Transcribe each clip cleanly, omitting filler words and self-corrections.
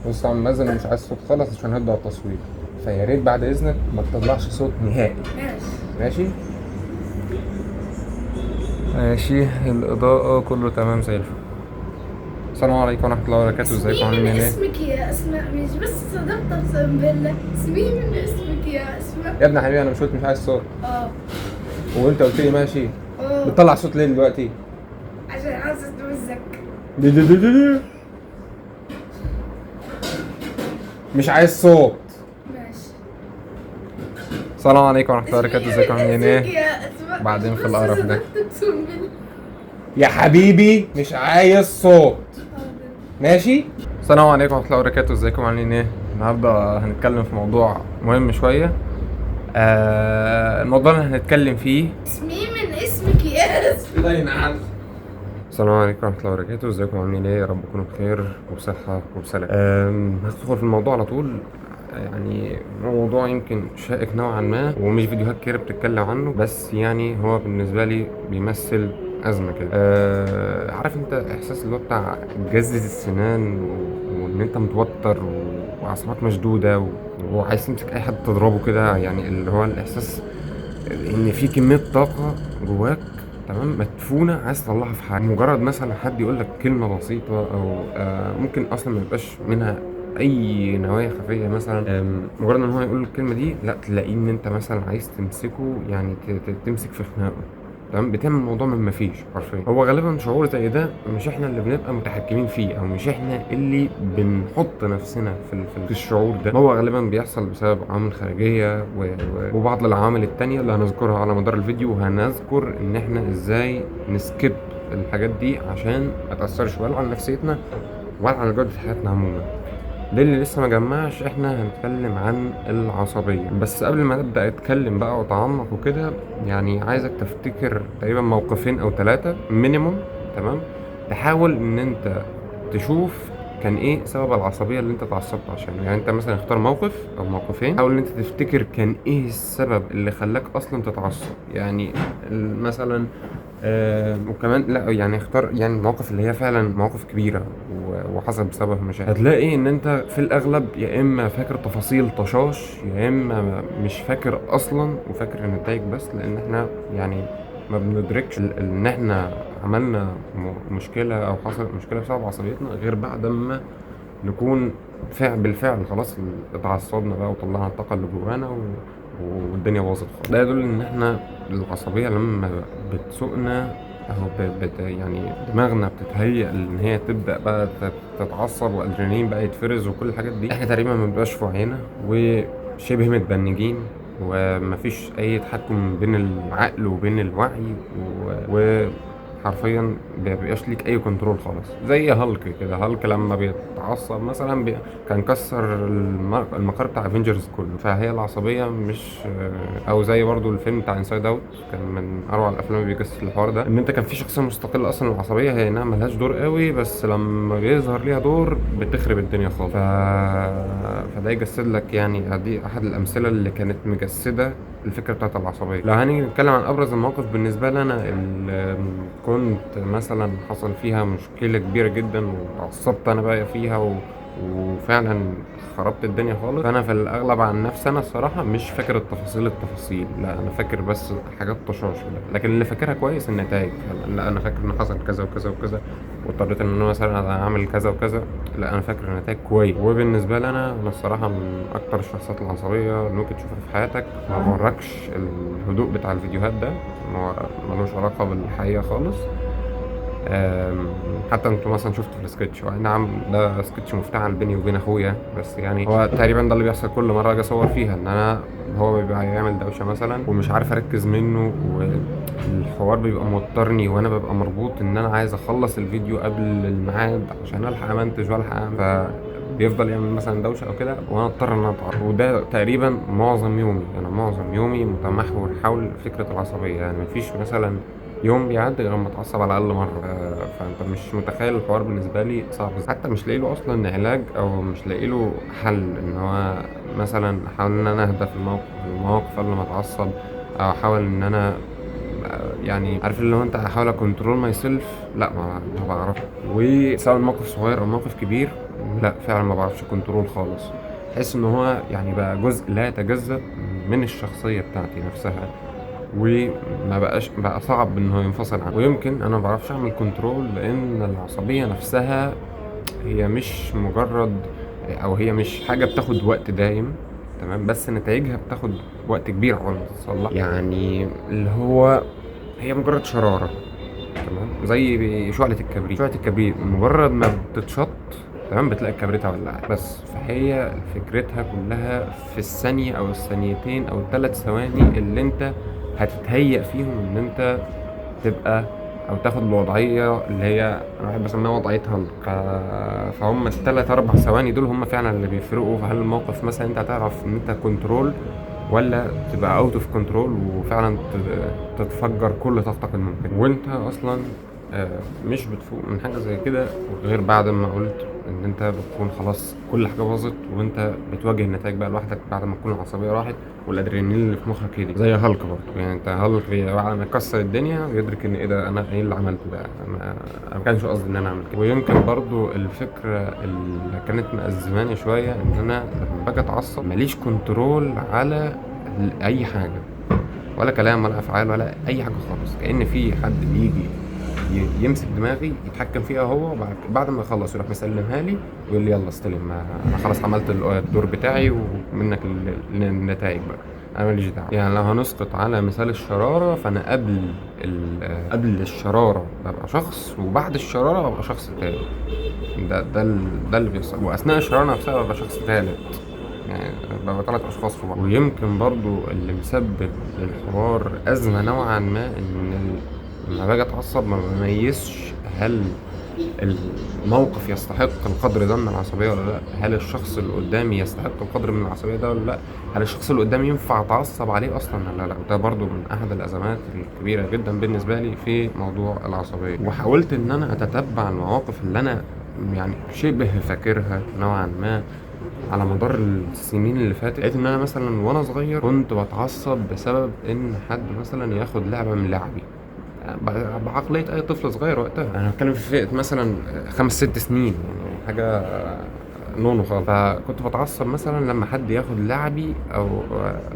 بص يا عم مازن، مش عايز صوت خالص عشان هبدأ التصوير، فيا ريت بعد اذنك ما تطلعش صوت نهائي. ماشي. ماشي ماشي، الإضاءة كله تمام زي الفل. السلام عليكم ورحمة الله وبركاته، ازيكم اسمي من عاملين ايه؟ اسمك يا اسماء، مش بس صدقت، اقسم بالله اسمي من اسمك يا اسماء. يا ابن حبيبي انا مش قلت مش عايز صوت؟ اه. وانت قلت لي ماشي. اه. بتطلع صوت ليه دلوقتي؟ عشان عاوزة اتمزج. دي دي دي دي دي. مش عايز صوت. ماشي. السلام عليكم ورحمة الله وبركاته، اسمي ازيكم من عاملين اسمك ايه؟ يا اسماء، بعدين مش في بس القرف ده. صدقت اقسم بالله. يا حبيبي مش عايز صوت. حاضر. ماشي. السلام عليكم ورحمة الله وبركاته، ازيكم عاملين ايه؟ النهارده هنتكلم في موضوع مهم شوية. الموضوع اللي هنتكلم فيه اسمي من اسمك يا اسماء. الله ينعم. السلام عليكم ورحمة الله وبركاته، ازيكم عاملين ايه؟ يا رب تكونوا بخير وبصحة وبسلام. هندخل في الموضوع على طول. يعني موضوع يمكن شائك نوعا ما ومش فيديوهات كتير بتتكلم عنه، بس يعني هو بالنسبة لي بيمثل أزمة كده. عارف انت احساس اللي هو بتاع جزة السنان وان انت متوتر واعصابك مشدودة وعايز تمسك اي حد تضربه كده، يعني اللي هو الاحساس ان في كمية طاقة جواك تمام مدفونة عايز تطلعها في حاجة. مجرد مثلا حد يقول لك كلمة بسيطة او ممكن اصلا ما يبقاش منها اي نوايا خفية مثلا، مجرد ان هو يقول الكلمة دي لا تلاقيه ان انت مثلا عايز تمسكه، يعني تمسك في خناقه تمام، بتعمل الموضوع من ما فيش حرفيا. هو غالبا شعور زي ده مش احنا اللي بنبقى متحكمين فيه، او مش احنا اللي بنحط نفسنا في الشعور ده. هو غالبا بيحصل بسبب عوامل خارجية وبعض العوامل التانية اللي هنذكرها على مدار الفيديو، وهنذكر ان احنا ازاي نسكيب الحاجات دي عشان ما تأثرش ولا على نفسيتنا ولا على جودة حياتنا عموما. للي لسه ما جمعش، احنا هنتكلم عن العصبية. بس قبل ما نبدأ اتكلم بقى واتعمق وكده، يعني عايزك تفتكر تقريبا موقفين او 3 minimum تمام، تحاول ان انت تشوف كان ايه سبب العصبية اللي انت اتعصبت عشانه. يعني انت مثلا اختار موقف او موقفين، حاول ان انت تفتكر كان ايه السبب اللي خلاك اصلا تتعصب. يعني مثلا، وكمان لا يعني اختار يعني المواقف اللي هي فعلا مواقف كبيرة وحصل بسببها مشاكل. هتلاقي ان انت في الاغلب يا اما فاكر تفاصيل طشاش، يا اما مش فاكر اصلا وفاكر النتائج بس، لان احنا يعني ما بندركش ان احنا عملنا مشكلة او حصلت مشكلة بسبب عصبيتنا غير بعد ما نكون بالفعل خلاص اتعصبنا بقى وطلعنا الطاقة اللي جوانا والدنيا باظت خالص. ده يدل ان احنا العصبية لما بتسوقنا او يعني دماغنا بتتهيأ ان هي تبدأ بقى تتعصب وادرينالين بقى يتفرز وكل الحاجات دي، احنا تقريبا ما بنبقاش في وعينا وشبه متبنجين ومفيش اي تحكم بين العقل وبين الوعي وحرفيا ما بيبقاش ليك اي control خالص. زي هالك كده، هالك لما بيتعصب مثلا كان كسر المقر بتاع افنجرز كله. فهي العصبية مش، او زي برضو الفيلم بتاع Inside Out، كان من اروع الافلام اللي بيجسد الحوار ده، ان انت كان في شخصية مستقلة اصلا. العصبية هي انها ملهاش دور قوي، بس لما بيظهر ليها دور بتخرب الدنيا خالص. فده يجسد لك يعني، دي احد الامثلة اللي كانت مجسده الفكرة بتاعت العصبية. لو هنيجي نتكلم عن ابرز المواقف بالنسبة لنا اللي كنت مثلا حصل فيها مشكلة كبيرة جدا واتعصبت انا بقى فيها وفعلا خربت الدنيا خالص، فانا في الاغلب عن نفسي انا الصراحة مش فاكر التفاصيل، لا انا فاكر بس حاجات طشاش كده، لكن اللي فاكرها كويس النتائج. لا انا فاكر ان حصل كذا وكذا وكذا واضطريت ان انا مثلا اعمل كذا وكذا، لا انا فاكر النتائج كويس. وبالنسبة لي انا الصراحة من اكتر الشخصيات العصبية اللي ممكن تشوفها في حياتك. ما غركش الهدوء بتاع الفيديوهات ده، هو ملوش علاقة بالحقيقة خالص. حتى انتوا مثلا شفتوا في السكتش، هو نعم ده سكتش مفتعل بيني وبين اخويا، بس يعني هو تقريبا ده اللي بيحصل كل مرة اجي اصور فيها، ان انا هو بيبقى يعمل دوشه مثلا ومش عارف اركز منه، والحوار بيبقى موترني وانا ببقى مربوط ان انا عايز اخلص الفيديو قبل الميعاد عشان الحق امنتج والحق اعمل، فبيفضل يعمل مثلا دوشه او كده وانا اضطر ان انا اتعرف. وده تقريبا معظم يومي، انا معظم يومي متمحور حول فكرة العصبية. يعني مفيش مثلا يوم بيعدي غير لما اتعصب على الاقل مرة. فانت مش متخيل الحوار بالنسبة لي صعب ازاي، حتى مش لاقي له اصلا علاج او مش لاقي له حل، ان هو مثلا احاول ان انا اهدى في المواقف قبل ما اتعصب، او احاول ان انا يعني عارف اللي هو انت احاول ا control myself، لا ما بعرفش. وسواء موقف صغير او موقف كبير لا فعلا ما بعرفش control خالص. بحس ان هو يعني بقى جزء لا يتجزأ من الشخصية بتاعتي نفسها، وما بقاش بقى صعب ان هو ينفصل عنه. ويمكن انا ما بعرفش اعمل control لان العصبية نفسها هي مش مجرد، او هي مش حاجة بتاخد وقت دايم، تمام، بس نتائجها بتاخد وقت كبير عقبال ما تتصلح. يعني اللي هو هي مجرد شرارة، تمام، زي شعلة الكبريت. شعلة الكبريت مجرد ما بتتشط، تمام، بتلاقي الكبريتة ولعت بس. فهي فكرتها كلها في الثانية أو الثانيتين أو الثلاث ثواني اللي أنت هتتهيأ فيهم إن أنت تبقى أو تاخد الوضعية اللي هي أنا بحب أسميها وضعية هالك. فهم الثلاث أربع ثواني دول هم فعلا اللي بيفرقوا في هل الموقف مثلا أنت هتعرف إن أنت control ولا تبقى out of control وفعلا تتفجر كل طاقتك الممكنة، وانت اصلا مش بتفوق من حاجة زي كده غير بعد ما قلت ان انت بتكون خلاص كل حاجة باظت، وانت بتواجه النتائج بقى لوحدك بعد ما تكون العصبية راحت والادرينالين اللي في مخك هدي. زي هالك برضه، يعني انت هالك بعد ما يكسر الدنيا ويدرك ان ايه ده، انا ايه اللي عملته ده، انا ما كانش قصدي ان انا اعمل كده. ويمكن برضه الفكرة اللي كانت مأزماني شوية ان انا لما باجي اتعصب ماليش control على اي حاجة، ولا كلام ولا افعال ولا اي حاجة خالص، كأن في حد بيجي يمسك دماغي يتحكم فيها هو، بعد ما يخلص يروح مسلمها لي ويقول لي يلا استلم، انا خلاص عملت الدور بتاعي ومنك النتائج بقى، انا ماليش دعوه. يعني لو هنسقط على مثال الشرارة، فانا قبل الشرارة ببقى شخص، وبعد الشرارة ببقى شخص تاني. ده اللي بيحصل. واثناء الشرارة نفسها ببقى شخص تالت، يعني ببقى 3 اشخاص في بعض. ويمكن برضو اللي مسبب للحوار ازمة نوعا ما ان لما باجي اتعصب ما بميزش هل الموقف يستحق القدر ده من العصبية ولا لا، هل الشخص اللي قدامي يستحق القدر من العصبية ده ولا لا، هل الشخص اللي قدامي ينفع اتعصب عليه اصلا ولا لا. وده برضو من احد الازمات الكبيرة جدا بالنسبة لي في موضوع العصبية. وحاولت ان انا اتتبع المواقف اللي انا يعني شبه فاكرها نوعا ما على مدار السنين اللي فاتت. لقيت ان انا مثلا وانا صغير كنت بتعصب بسبب ان حد مثلا ياخد لعبه من لعبي، بعقلية أي طفل صغير وقتها. أنا بتكلم في فئة مثلا 5-6 سنين، يعني حاجة نونو خالص. فكنت بتعصب مثلا لما حد ياخد لعبي، أو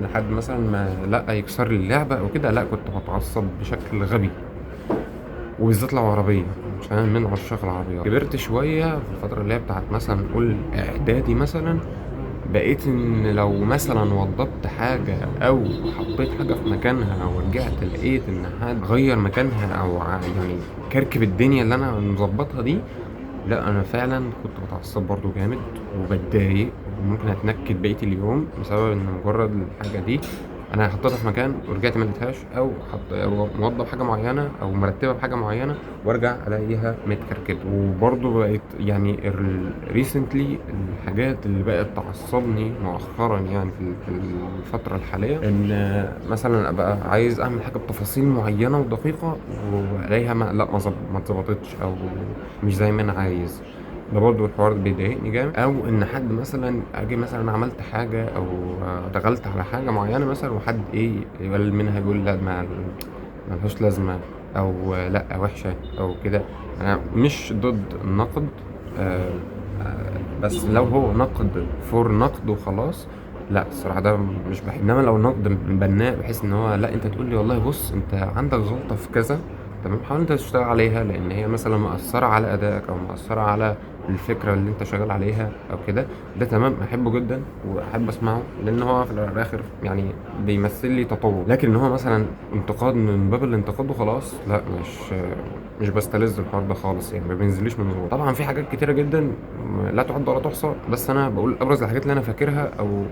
لحد مثلا ما لا يكسر لي اللعبة أو كده، لا كنت بتعصب بشكل غبي، وبالذات لو عربية، عشان أنا من عشاق العربيات. كبرت شوية في الفترة اللي هي بتاعت مثلا نقول إعدادي مثلا، بقيت إن لو مثلا وضبت حاجة أو حطيت حاجة في مكانها ورجعت لقيت إن حد غير مكانها أو يعني كركب الدنيا اللي أنا مظبطها دي، لا أنا فعلا كنت بتعصب برضو جامد وبتضايق وممكن أتنكد بقية اليوم بسبب إن مجرد الحاجة دي أنا حطيتها في مكان ورجعت ما لقيتهاش، أو موضب حاجة معينة أو مرتبة بحاجة معينة وارجع ألاقيها متكركبة. وبرضو بقيت يعني recently الحاجات اللي بقت تعصبني مؤخرا يعني في الفترة الحالية، إن مثلا أبقى عايز أعمل حاجة بتفاصيل معينة ودقيقة وألاقيها ما اتظبطتش أو مش زي ما أنا عايز. ده برضو الحوار بيضايقني جامد. او ان حد مثلا اجي مثلا عملت حاجة او اشتغلت على حاجة معينة مثلا وحد ايه يقلل منها، يقول لا ما ملهاش لازمه او لا وحشة او كده. انا مش ضد النقد، بس لو هو نقد فور نقد وخلاص لا الصراحة ده مش بحب. انما لو نقد بناء بحيث ان هو لا انت تقول لي والله بص انت عندك غلطه في كذا، تمام، حاول انت تشتغل عليها لان هي مثلا مأثره على ادائك او مأثره على الفكرة اللي انت شغال عليها او كده، ده تمام احبه جدا واحب اسمعه لان هو في الاخر يعني بيمثل لي تطور. لكن ان هو مثلا انتقاد من باب الانتقاد وخلاص لا، مش بستلذ الحوار ده خالص، يعني ما بينزليش من زور. طبعا في حاجات كتيرة جدا لا تعد ولا تحصى، بس انا بقول ابرز الحاجات اللي انا فاكرها او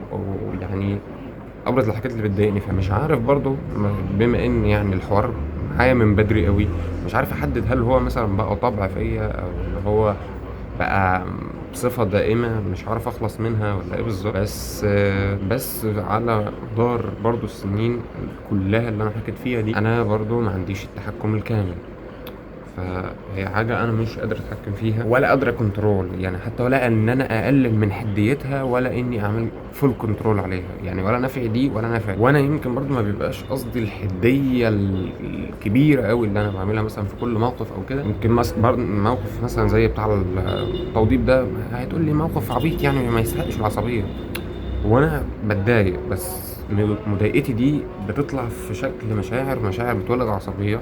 يعني ابرز الحاجات اللي بتضايقني. فمش عارف برضو بما ان يعني الحوار معايا من بدري قوي، مش عارف احدد هل هو مثلا بقى طبع فيا او ان هو بقى صفة دائمة مش عارف اخلص منها ولا ايه بالظبط. بس على مدار برضو السنين كلها اللي انا حكيت فيها دي انا برضو ما عنديش التحكم الكامل. فهي حاجة انا مش قادر اتحكم فيها ولا قادر control، يعني حتى ولا ان انا اقلل من حديتها ولا اني اعمل full control عليها، يعني ولا نافع دي ولا نافع. وانا يمكن برضو ما بيبقاش قصدي الحدية الكبيرة قوي اللي انا بعملها مثلا في كل موقف او كده. يمكن موقف مثلا زي بتاع التوضيب ده هتقول لي موقف عبيط يعني ما يستحقش العصبية، وانا بتضايق، بس مضايقتي دي بتطلع في شكل مشاعر بتولد عصبية،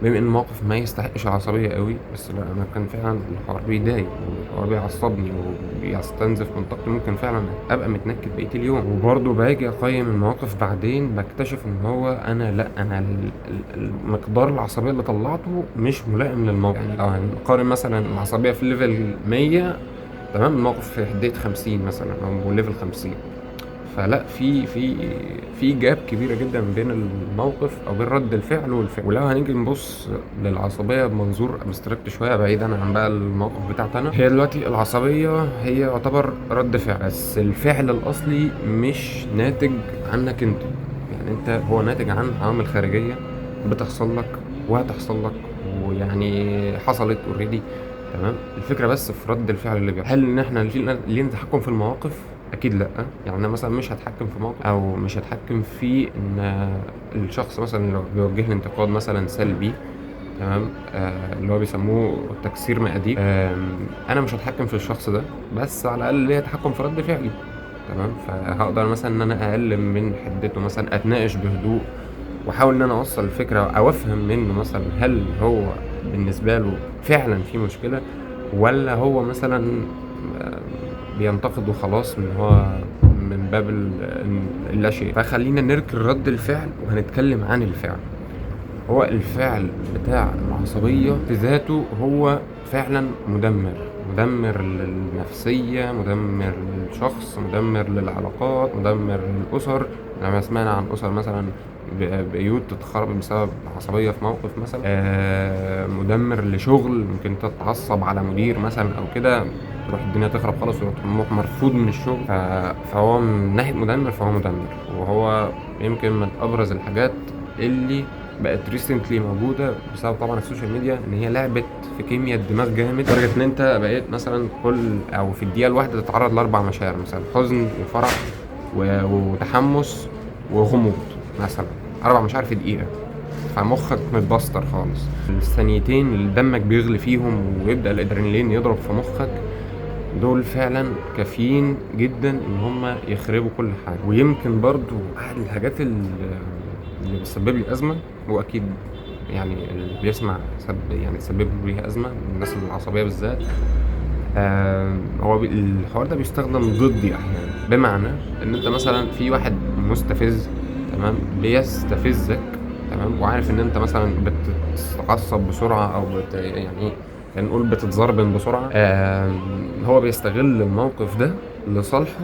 بما ان الموقف ما يستحقش العصبية قوي. بس لا، انا كان فعلا الحوار بيضايق والحوار بيعصبني وبيستنزف من طاقتي، ممكن فعلا ابقى متنكد بقية اليوم. وبرضه باجي اقيم المواقف بعدين بكتشف ان هو انا لا، انا المقدار العصبية اللي طلعته مش ملائم للموقف. يعني لو هنقارن مثلا العصبية في level 100، تمام، الموقف في حديه 50 مثلا او level 50، فلا في gap كبيرة جدا بين الموقف او بين رد الفعل والفعل. ولو هنيجي نبص للعصبيه بمنظور abstract شوية بعيدا عن بقى الموقف بتاعتنا، هي دلوقتي العصبية هي يعتبر رد فعل، بس الفعل الاصلي مش ناتج عنك انت، يعني انت هو ناتج عن عوامل خارجية بتحصل لك وهتحصل لك ويعني حصلت already، تمام. الفكرة بس في رد الفعل اللي بيحصل، هل ان احنا لينا تحكم في المواقف؟ اكيد لا. يعني انا مثلا مش هتحكم في موقف او مش هتحكم في ان الشخص مثلا لو بيوجه لي انتقاد مثلا سلبي، تمام، اللي هو بيسموه تكسير مقاديف، انا مش هتحكم في الشخص ده، بس على الاقل ليا تحكم في رد فعلي، تمام. فهقدر مثلا ان انا اقلل من حدته، مثلا اتناقش بهدوء واحاول ان انا اوصل الفكرة او افهم منه مثلا هل هو بالنسبة له فعلا في مشكلة ولا هو مثلا بينتقد وخلاص من هو من باب اللا شيء. فخلينا نركن رد الفعل وهنتكلم عن الفعل. هو الفعل بتاع العصبية في ذاته هو فعلا مدمر، مدمر للنفسية، مدمر للشخص، مدمر للعلاقات، مدمر للأسر. لما سمعنا عن أسر مثلا بيوت تتخرب بسبب عصبية في موقف مثلا، مدمر لشغل، ممكن تتعصب على مدير مثلا أو كده تروح الدنيا تخرب خالص وتروح مرفوض من الشغل. فهو من ناحية مدمر فهو مدمر، وهو يمكن من أبرز الحاجات اللي بقت recently موجودة بسبب طبعا ال social media، ان هي لعبت في كيمياء الدماغ جامد، لدرجة ان انت بقيت مثلا كل او في الدقيقة الواحدة تتعرض لأربع مشاعر مثلا، حزن وفرح وتحمس وغموض مثلا، 4 مشاعر في دقيقة. فمخك متبستر خالص. الثانيتين اللي دمك بيغلي فيهم ويبدأ الادرينالين يضرب في مخك، دول فعلا كافيين جدا ان هم يخربوا كل حاجة. ويمكن برضو احد الحاجات اللي بتسبب لي ازمة، واكيد يعني اللي بيسمع يعني تسبب لي ازمة الناس العصبية بالذات، هو الحوار ده بيستخدم ضدي احيانا، بمعنى ان انت مثلا في واحد مستفز، تمام، بيستفزك، تمام، وعارف ان انت مثلا بتتعصب بسرعة او يعني ايه، نقول بتتزربن بسرعة، هو بيستغل الموقف ده لصالحه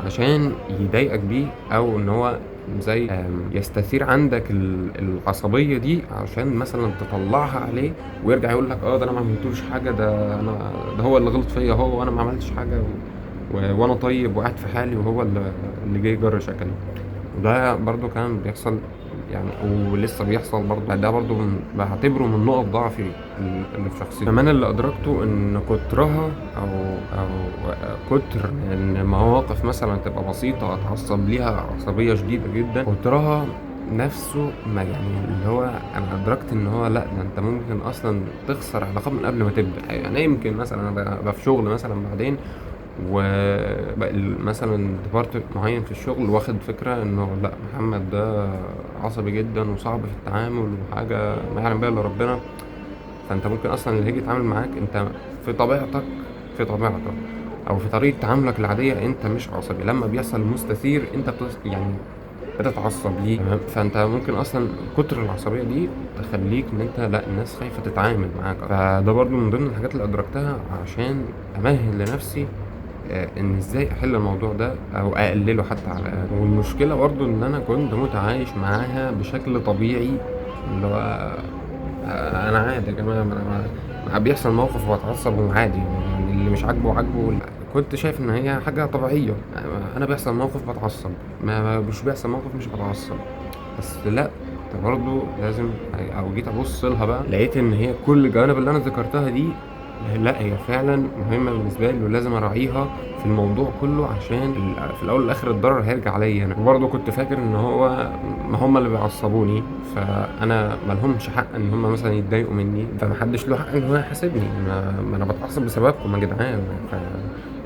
عشان يضايقك بيه، او ان هو زي يستثير عندك العصبية دي عشان مثلا تطلعها عليه ويرجع يقول لك ده انا ما عملتوش حاجة، ده انا، ده هو اللي غلط فيا هو، وانا ما عملتش حاجة وانا طيب وقاعد في حالي، وهو اللي جاي يجر شكلي. وده برضو كان بيحصل يعني، ولسه بيحصل برضو، ده برضو بعتبره من نقط ضعفي اللي في شخصيتي. كمان اللي ادركته ان كترها او كتر ان مواقف مثلا تبقى بسيطة اتعصب ليها عصبية شديدة جدا، كترها نفسه ما يعني اللي هو انا ادركت ان هو لا، ده انت ممكن اصلا تخسر علاقات من قبل ما تبدا. يعني يمكن مثلا انا ببقى في شغل مثلا بعدين ومثلا department معين في الشغل واخد فكرة انه لا محمد ده عصبي جدا وصعب في التعامل وحاجة ما يعلم بها الا ربنا، فانت ممكن اصلا اللي هيجي يتعامل معاك انت في طبيعتك او في طريقة تعاملك العادية انت مش عصبي، لما بيحصل مستثير انت بتتعصب ليه، تمام. فانت ممكن اصلا كتر العصبية دي تخليك ان انت لا الناس خايفة تتعامل معاك. فده برضو من ضمن الحاجات اللي ادركتها عشان امهد لنفسي ان ازاي احل الموضوع ده او اقلله حتى على الاقل. والمشكلة برضو ان انا كنت متعايش معاها بشكل طبيعي، اللي هو انا عادي يا جماعة، ما بيحصل موقف واتعصب وعادي، يعني اللي مش عاجبه عاجبه. كنت شايف ان هي حاجة طبيعية، انا بيحصل موقف بتعصب، ما مش بيحصل موقف مش بتعصب. بس لا، برضو لازم، او جيت ابص لها بقى، لقيت ان هي كل الجوانب اللي انا ذكرتها دي لا هي فعلا مهمة بالنسبة لي ولازم اراعيها في الموضوع كله، عشان في الاول والاخر الضرر هيرجع عليا انا. وبرضه كنت فاكر ان هو ما هم اللي بيعصبوني، فانا ما لهمش حق ان هم مثلا يتضايقوا مني، فمحدش له حق ان هو يحاسبني، ما انا بتعصب بسببكم يا جدعان،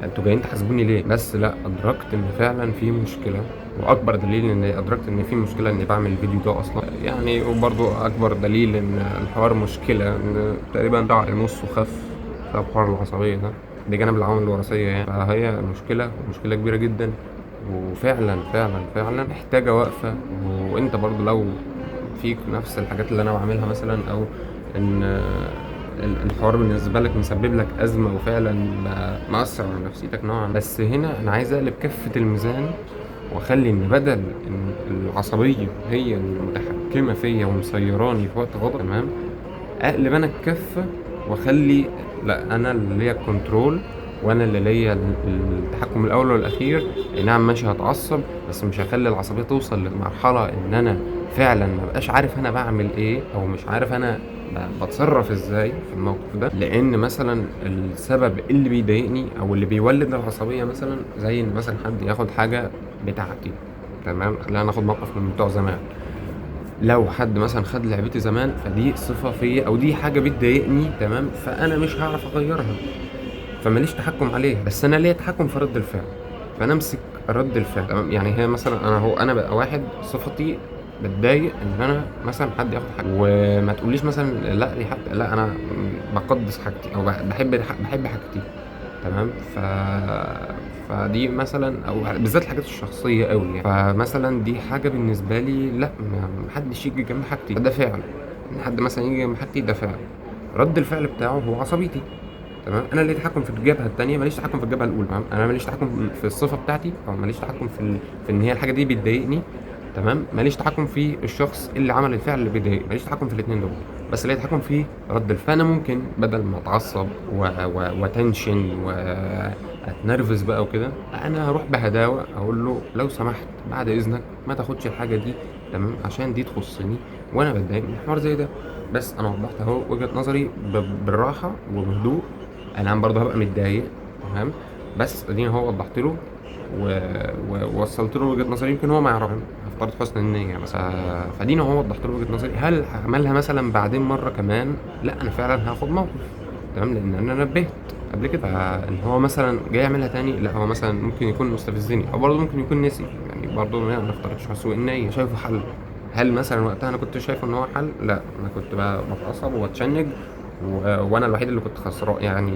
انتوا جايين تحاسبوني ليه؟ بس لا، ادركت ان فعلا في مشكلة، واكبر دليل ان ادركت ان في مشكلة اني بعمل الفيديو ده اصلا يعني. وبرضه اكبر دليل ان الحوار مشكلة ان تقريبا شعري نصه خف بسبب حوار العصبية ده، بجانب العوامل الوراثية يعني. فهي مشكلة، ومشكلة كبيرة جدا، وفعلا فعلا فعلا محتاجه وقفه. وانت برضه لو فيك نفس الحاجات اللي انا بعملها مثلا، او ان الحوار بالنسبة لك مسبب لك ازمة وفعلا مأثر على نفسيتك نوعا، بس هنا انا عايز اقلب كفه الميزان واخلي ان بدل ان العصبية هي المتحكمه فيا ومسيراني في وقت غضب، تمام، اقلب انا الكفة واخلي لا انا اللي ليا ال control، وانا اللي ليا التحكم الاول والاخير. اي نعم ماشي هتعصب، بس مش هخلي العصبية توصل لمرحلة ان انا فعلا ما بقاش عارف انا بعمل ايه، او مش عارف انا بتصرف ازاي في الموقف ده. لان مثلا السبب اللي بيضايقني او اللي بيولد العصبية مثلا، زي ان مثلا حد ياخد حاجة بتاعتي، تمام، خلينا ناخد موقف من بتوع زمان. لو حد مثلا خد لعبتي زمان، فدي صفة فيا او دي حاجة بتضايقني، تمام، فانا مش هعرف اغيرها، فماليش تحكم عليها، بس انا ليا تحكم في رد الفعل، فانا امسك رد الفعل، تمام. يعني هي مثلا انا هو انا بقى واحد صفتي بتضايق ان انا مثلا حد ياخد حاجة، وما تقوليش مثلا لا دي حاجتي، لا انا بقدس حاجتي او بحب حاجتي، تمام. فدي مثلا، او بالذات الحاجات الشخصية قوي يعني. فمثلا دي حاجة بالنسبة لي لا، ما حدش يجي جنب حاجتي، ده فعل ان حد مثلا يجي جنب حاجتي ده فعل، رد الفعل بتاعه هو عصبيتي، تمام. انا اللي تحكم في الجبهة الثانية، ماليش تحكم في الجبهة الاولى، تمام. انا ماليش تحكم في الصفة بتاعتي، او ماليش تحكم في ان هي الحاجة دي بتضايقني، تمام. ماليش تحكم في الشخص اللي عمل الفعل اللي بيضايقني، ماليش تحكم في الاثنين دول، بس ليا تحكم في رد الفعل. انا ممكن بدل ما اتعصب وتنشن واتنرفز بقى وكده، انا هروح بهداوه اقول له لو سمحت بعد اذنك ما تاخدش الحاجة دي، تمام، عشان دي تخصني وانا بتضايق من حوار زي ده. بس انا وضحت اهو وجهه نظري بالراحة وبهدوء. انا برضه هبقى متضايق، تمام، بس اديني هو وضحت له ووصلت له وجهه نظري، يمكن هو ما يعرفش، هفترض حسن النية مثلا، فدينا هو وضحت له وجهه نظري. هل هعملها مثلا بعدين مرة كمان؟ لا، انا فعلا هاخد موقف، تمام، لان انا نبهت قبل كده. فان هو مثلا جاي يعملها تاني، لا، هو مثلا ممكن يكون مستفزني، او برضه ممكن يكون نسي، يعني برضه ما نفترضش سوء النية، شايفه حل. هل مثلا وقتها انا كنت شايفه ان هو حل؟ لا، انا كنت بتعصب واتشنج، وانا الوحيد اللي كنت خسران يعني،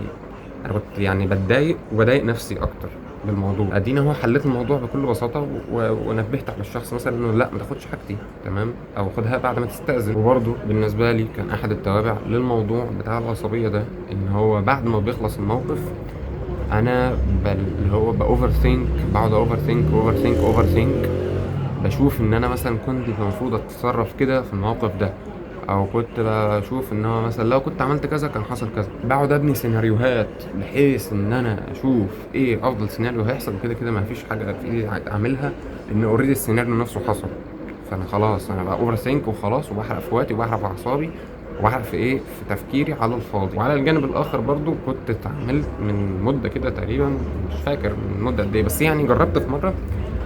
انا كنت يعني بتضايق وبضايق نفسي اكتر بالموضوع. ادينا هو حليت الموضوع بكل بساطة، ونبهت على الشخص مثلا انه لا ما تاخدش حاجتي، تمام، او خدها بعد ما تستأذن. وبرده بالنسبة لي كان احد التوابع للموضوع بتاع العصبية ده، ان هو بعد ما بيخلص الموقف انا اللي هو ب overthink، بقعد اوفر ثينك اوفر ثينك اوفر ثينك، بشوف ان انا مثلا كنت المفروض اتصرف كده في الموقف ده، او كنت بشوف ان هو مثلا لو كنت عملت كذا كان حصل كذا. بقعد ابني سيناريوهات بحيث ان انا اشوف ايه افضل سيناريو هيحصل، وكده كده ما فيش حاجة في ايدي اعملها، لان already السيناريو نفسه حصل. فانا خلاص انا بقى overthink وخلاص، وبحرق في وقتي وبحرق في اعصابي وبحرق في ايه، في تفكيري على الفاضي. وعلى الجانب الاخر برضو كنت اتعاملت من مده كده تقريبا، مش فاكر من مده قد ايه، بس يعني جربت في مرة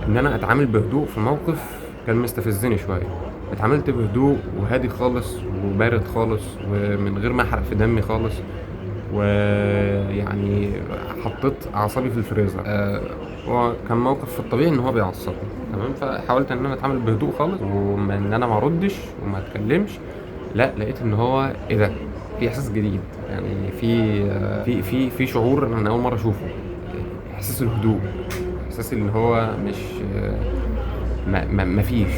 ان انا اتعامل بهدوء في موقف كان مستفزني شوية. اتعاملت بهدوء وهادي خالص وبارد خالص ومن غير ما احرق في دمي خالص، ويعني حطيت اعصابي في الفريزر. هو كان موقف في الطبيعي ان هو بيعصبني، تمام، فحاولت ان انا اتعامل بهدوء خالص وما ان انا ما اردش وما اتكلمش. لا، لقيت ان هو ايه ده، في احساس جديد، يعني في في في شعور انا اول مرة اشوفه، احساس الهدوء، احساس اللي هو مش ما ما ما فيش،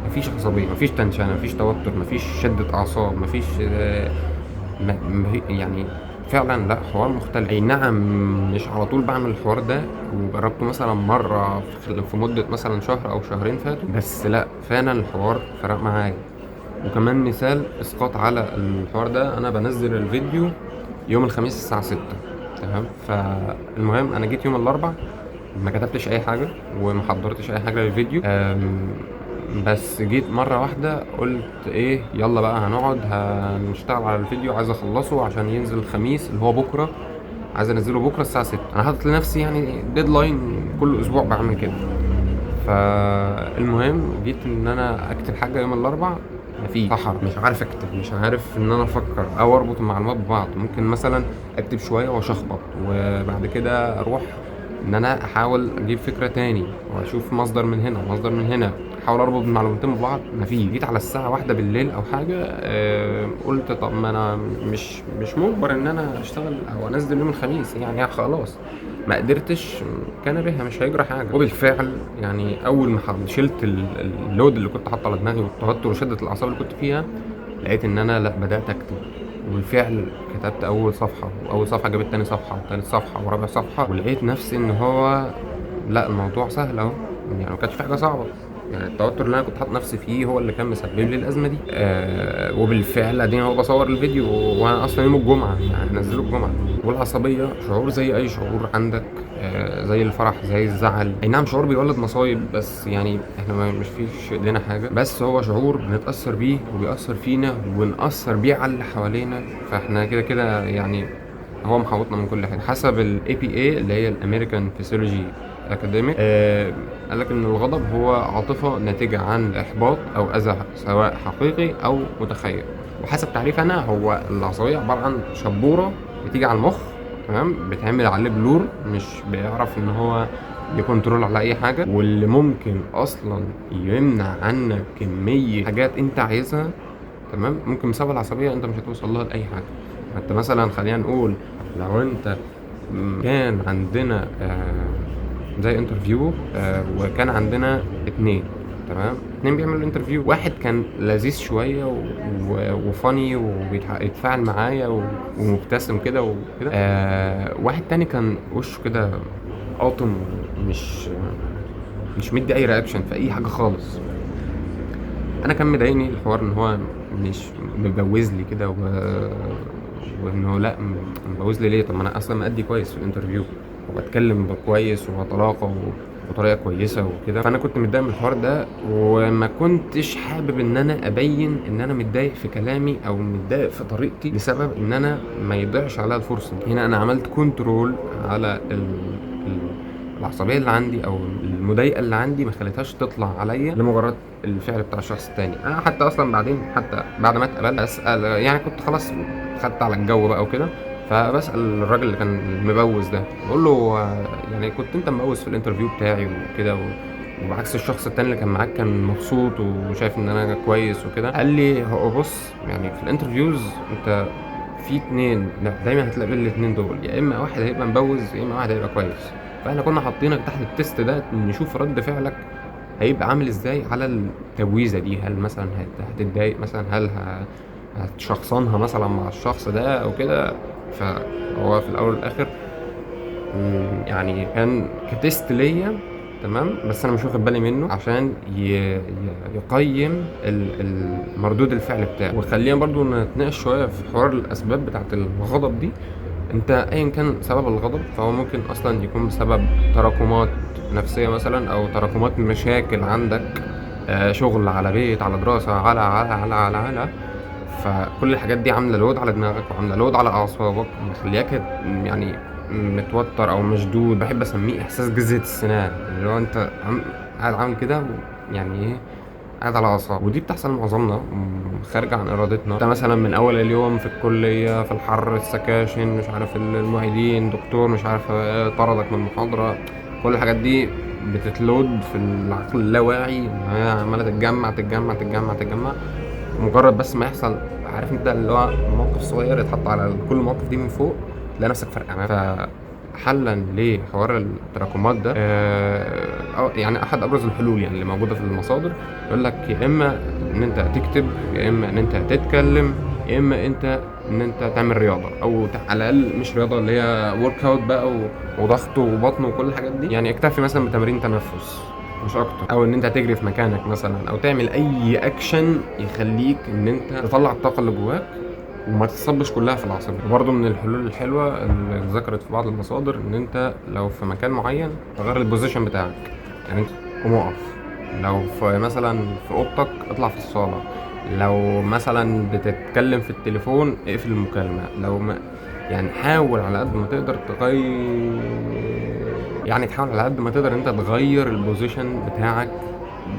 ما فيش عصبية، ما فيش tension، ما فيش توتر، ما فيش شده اعصاب، ما فيش، ما ما في، يعني فعلا لا، حوار مختلف. اي نعم مش على طول بعمل الحوار ده، وجربته مثلا مرة في مده مثلا شهر او شهرين فاتوا، بس لا فعلا الحوار فرق معايا. وكمان مثال اسقاط على الحوار ده، انا بنزل الفيديو يوم الخميس الساعة 6، تمام. فالمهم انا جيت يوم الاربع ما كتبتش اي حاجة وما حضرتش اي حاجة للفيديو، بس جيت مرة واحدة قلت ايه، يلا بقى هنقعد هنشتغل على الفيديو، عايز اخلصه عشان ينزل الخميس اللي هو بكره، عايز انزله بكره الساعة 6. انا حاطط لنفسي يعني deadline كل اسبوع بعمل كده. فالمهم جيت ان انا اكتب حاجة يوم الاربع، مفيش صحرا، مش عارف اكتب، مش عارف ان انا افكر او اربط المعلومات ببعض. ممكن مثلا اكتب شوية واشخبط، وبعد كده اروح ان انا احاول اجيب فكرة تاني واشوف مصدر من هنا ومصدر من هنا، احاول اربط المعلومتين ببعض، مفيش. جيت على الساعة 1 بالليل او حاجة، قلت طب ما انا مش مجبر ان انا اشتغل او انزل يوم الخميس، يعني خلاص ما قدرتش، كان بها مش هيجرى حاجة. وبالفعل يعني اول ما شلت ال load اللي كنت حاطه على دماغي والتوتر وشده الاعصاب اللي كنت فيها، لقيت ان انا لا بدات اكتب. وبالفعل كتبت اول صفحة، واول صفحة جابت تاني صفحة وتالت صفحة ورابع صفحة، ولقيت نفسي ان هو لا الموضوع سهل اهو، يعني ما كانش في حاجة صعبة، يعني التوتر اللي انا كنت حاطط نفسي فيه هو اللي كان مسبب لي الازمة دي. وبالفعل ادينا هو بصور الفيديو وانا اصلا يوم الجمعة، يعني هنزله الجمعة. والعصبية شعور زي اي شعور عندك، زي الفرح زي الزعل، اي نعم شعور بيولد مصايب، بس يعني احنا مش فيش في ايدينا حاجة، بس هو شعور بنتاثر بيه وبيأثر فينا وبنأثر بيه على اللي حوالينا، فاحنا كده كده يعني هو محوطنا من كل حاجة. حسب ال APA اللي هي ال American Physiology Academic، قال لك ان الغضب هو عاطفة ناتجة عن احباط او اذى سواء حقيقي او متخيل. وحسب تعريف انا، هو العصبية عبارة عن شبوره بتيجي على المخ، تمام، بتعمل عليه blur، مش بيعرف ان هو ي control على اي حاجة، واللي ممكن اصلا يمنع عنك كمية حاجات انت عايزها، تمام، ممكن بسبب العصبية انت مش هتوصل لها لاي حاجة. انت مثلا خلينا نقول لو انت كان عندنا زي interview، وكان عندنا 2، تمام، 2 بيعملوا interview، واحد كان لذيذ شوية و funny وبيتفاعل معايا ومبتسم كده وكده، واحد تاني كان وشه كده قاطم، مش مدي اي reaction في اي حاجة خالص. انا كان مضايقني الحوار ان هو مش مبوز لي كده وانه لا مبوز لي ليه، طب ما انا اصلا مأدي كويس في ال interview وبتكلم كويس وبطلاقه وطريقه كويسة وكده. فانا كنت متضايق من الحوار ده، وما كنتش حابب ان انا ابين ان انا متضايق في كلامي او متضايق في طريقتي، لسبب ان انا ما يضيعش عليا الفرصة. هنا انا عملت control على العصبية اللي عندي او المضايقه اللي عندي، ما خليتهاش تطلع عليا لمجرد الفعل بتاع الشخص التاني. انا حتى اصلا بعدين، حتى بعد ما اتقبلت اسال، يعني كنت خلاص خدت على الجو بقى وكده، فبسال الراجل اللي كان مبوز ده، بقول له يعني كنت انت مبوز في ال interview بتاعي وكده، وبعكس الشخص التاني اللي كان معاك كان مبسوط وشايف ان انا كويس وكده. قال لي هو بص، يعني في ال interviews انت في 2، لا دايما هتلاقي بين الاتنين دول، يا اما واحد هيبقى مبوز يا اما واحد هيبقى كويس. فاحنا كنا حاطينك تحت ال test ده نشوف رد فعلك هيبقى عامل ازاي على التبويزه دي، هل مثلا هتتضايق مثلا، هل هتشخصنها مثلا مع الشخص ده او كده. فهو في الاول والاخر يعني كان ك test ليا، تمام، بس انا مش واخد بالي منه عشان يقيم المردود الفعل بتاعه. وخلينا برضو نتناقش شوية في حوار الاسباب بتاعت الغضب دي. انت ايا كان سبب الغضب فهو ممكن اصلا يكون بسبب تراكمات نفسية مثلا، او تراكمات مشاكل عندك، شغل على بيت على دراسة على على على على على، فكل الحاجات دي عامله load على دماغك وعامله load على اعصابك، مخلياك يعني متوتر او مشدود. بحب اسميه احساس جزة السنان، اللي هو انت قاعد عامل كده يعني ايه، قاعد على اعصابك. ودي بتحصل معظمنا خارجه عن ارادتنا. انت مثلا من اول اليوم في الكلية، في الحر، السكاشن، مش عارف المعيدين، دكتور مش عارف طردك من المحاضرة، كل الحاجات دي بتتلود في العقل اللاواعي، ان هي عماله تتجمع تتجمع تتجمع تتجمع. مجرد بس ما يحصل، عارف انت اللي هو موقف صغير يتحط على كل المواقف دي من فوق، تلاقي نفسك فرقع. فحلا لحوار التراكمات ده، يعني احد ابرز الحلول يعني اللي موجودة في المصادر، يقول لك يا اما ان انت تكتب، يا اما ان انت تتكلم، يا اما ان انت تعمل رياضة، او على الاقل مش رياضة اللي هي workout بقى وضغط وبطن وكل الحاجات دي، يعني اكتفي مثلا بتمرين تنفس مش اكتر، او ان انت تجري في مكانك مثلا، او تعمل اي اكشن يخليك ان انت تطلع الطاقة اللي جواك وما تتصبش كلها في العصبية. وبرضه من الحلول الحلوة اللي ذكرت في بعض المصادر، ان انت لو في مكان معين تغير ال position بتاعك، يعني انت قوم اقف، لو في مثلا في اوضتك اطلع في الصاله، لو مثلا بتتكلم في التليفون اقفل المكالمة، لو ما يعني حاول على قد ما تقدر تغير، يعني تحاول على قد ما تقدر انت تغير ال position بتاعك،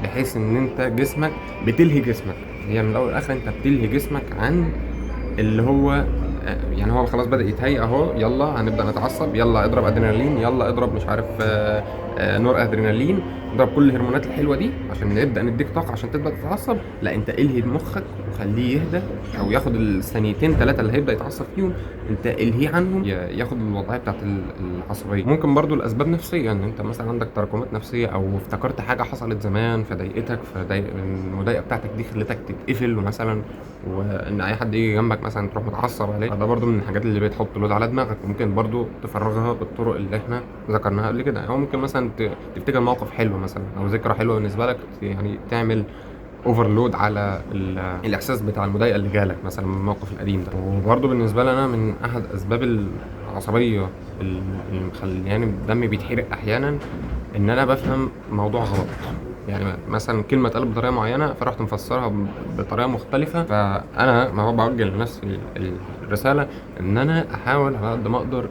بحيث ان انت جسمك بتلهي جسمك، هي من الاول للاخر انت بتلهي جسمك عن اللي هو يعني هو خلاص بدأ يتهيأ اهو، يلا هنبدأ نتعصب، يلا اضرب ادرينالين، يلا اضرب مش عارف نور ادرينالين، اضرب كل الهرمونات الحلوة دي عشان نبدأ نديك طاقة عشان تبدأ تتعصب. لا، انت الهي مخك وخليه يهدى، او ياخد الثانيتين ثلاثة اللي هيبدأ يتعصب فيهم انت الهيه عنهم، ياخد الوضعية بتاعت العصبية. ممكن برضو الاسباب نفسية، ان انت مثلا عندك تراكمات نفسية، او افتكرت حاجة حصلت زمان فضايقتك، فضايق المضايقه بتاعتك دي خلتك تتقفل، ومثلا وان اي حد يجي جنبك مثلا تروح متعصب عليه، فده برضو من الحاجات اللي بتحط load على دماغك. ممكن برضو تفرغها بالطرق اللي احنا ذكرناها قبل كده، او ممكن مثلا تفتكر موقف حلو مثلا او ذكرى حلوة بالنسبة لك، يعني تعمل overload على الاحساس بتاع المضايقه اللي جالك مثلا من الموقف القديم ده. وبرضه بالنسبة لي انا من احد اسباب العصبية اللي مخلياني دمي بيتحرق احيانا، ان انا بفهم موضوع غلط. يعني مثلا كلمة اتقالت بطريقة معينة فرحت مفسرها بطريقة مختلفة، فانا ما هو بوجه لنفسي الرسالة ان انا احاول على قد ما اقدر،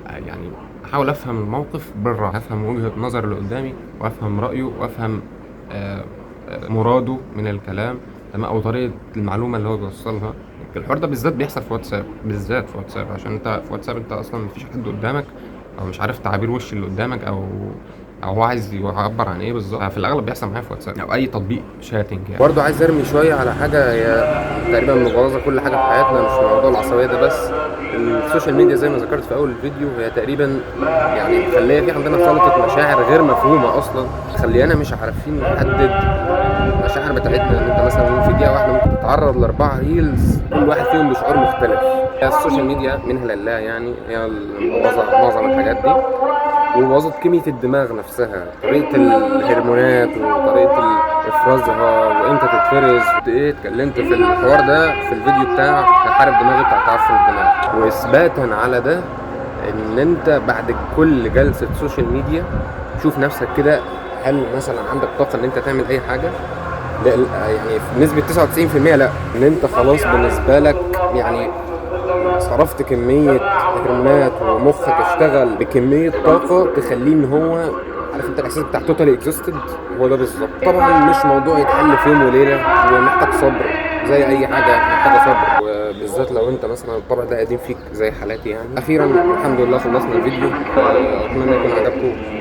يعني احاول افهم الموقف بالراحة، افهم وجهه نظر اللي قدامي، وافهم رايه، وافهم مراده من الكلام، تمام، او طريقه المعلومة اللي هو بيوصلها. الحوار ده بالذات بيحصل في واتساب، بالذات في واتساب، عشان انت في واتساب انت اصلا مفيش حد قدامك، او مش عارف تعابير وش اللي قدامك، او هو عايز يعبر عن ايه بالظبط. في الاغلب بيحصل معايا في واتساب او اي تطبيق chatting يعني. برضه عايز ارمي شوية على حاجة هي تقريبا مبوظه كل حاجة في حياتنا، مش موضوع العصبية ده بس، ال social media زي ما ذكرت في اول الفيديو هي تقريبا يعني مخليه في عندنا خلطه مشاعر غير مفهومه اصلا، مخليانا مش عارفين نحدد المشاعر بتاعتنا. ان انت مثلا في دقيقة واحدة ممكن تتعرض ل4 reels كل واحد فيهم بشعور مختلف. ال social media منها لله يعني، هي اللي مبوظه معظم الحاجات دي، وبوظت كمية الدماغ نفسها، طريقة الهرمونات وطريقة افرازها وامتى تتفرز. ايه اتكلمت في الحوار ده في الفيديو بتاع حارب دماغي بتاع تعفن الدماغ، واثباتا على ده ان انت بعد كل جلسة social media شوف نفسك كده، هل مثلا عندك طاقة ان انت تعمل اي حاجة؟ لا، يعني بنسبة 99% لا، ان انت خلاص بالنسبة لك يعني صرفت كمية هرمونات ومخك اشتغل بكمية طاقة تخليه ان هو عارف انت الاحساس بتاع totally exhausted، هو ده بالظبط. طبعا مش موضوع يتحل في يوم وليلة، ومحتاج صبر زي اي حاجة محتاجة صبر، وبالذات لو انت مثلا الطبع ده قديم فيك زي حالاتي يعني. اخيرا الحمد لله خلصنا الفيديو، اتمنى يكون عجبكم.